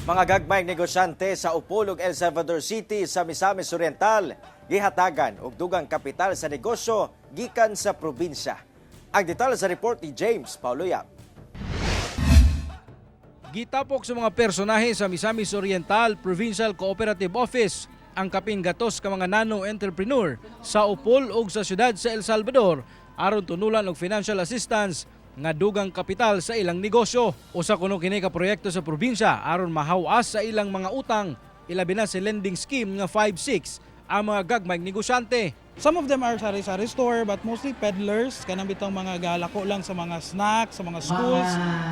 Mga gagmayng negosyante sa Opol ug El Salvador City sa Misamis Oriental gihatagan og dugang kapital sa negosyo gikan sa probinsya. Ang detalye sa report ni James Paulo Yap. Gitapok sa mga personahe sa Misamis Oriental Provincial Cooperative Office ang kapin gatos ka mga nano entrepreneur sa Opol ug sa siyudad sa El Salvador aron tunulan og financial assistance nga dugang kapital sa ilang negosyo. Usa kuno kini ka proyekto sa probinsya aron mahawas sa ilang mga utang, ilabi na sa lending scheme nga 5-6 ang mga gagmayng negosyante. Some of them are sari-sari store, but mostly peddlers, kanang bitong mga galako lang sa mga snacks, sa mga schools,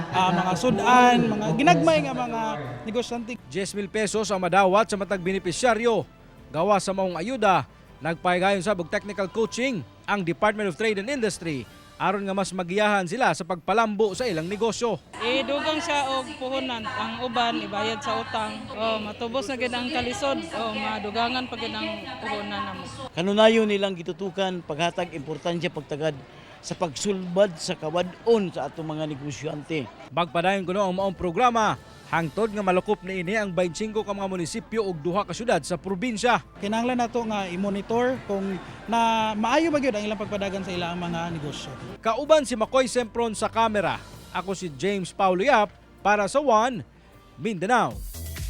mga sudan, mga ginagmay nga mga negosyante. 10,000 pesos ang madawat sa matag benepisyaryo. Gawa sa maong ayuda, nagpahigayon sa og technical coaching ang Department of Trade and Industry aron nga mas magiyahan sila sa pagpalambo sa ilang negosyo. Idugang siya og puhunan, ang uban ibayad sa utang. Oh, matubos na gid ang kalisod. Oh, madugangan pa gid ang puhunan namo. Kanunayon nilang gitutukan paghatag importansya pagtagad sa pagsulbad sa kawad-on sa atong mga negosyante. Magpadayon kuno ang maong programa hangtod nga malukop niini ang 25 ka mga munisipyo ug duha ka syudad sa probinsya. Kinahanglan nato nga i-monitor kung na maayo ba gyud ang ilang pagpadagan sa ilang mga negosyo. Kauban si Makoy Sempron sa kamera. Ako si James Paulo Yap para sa One Mindanao.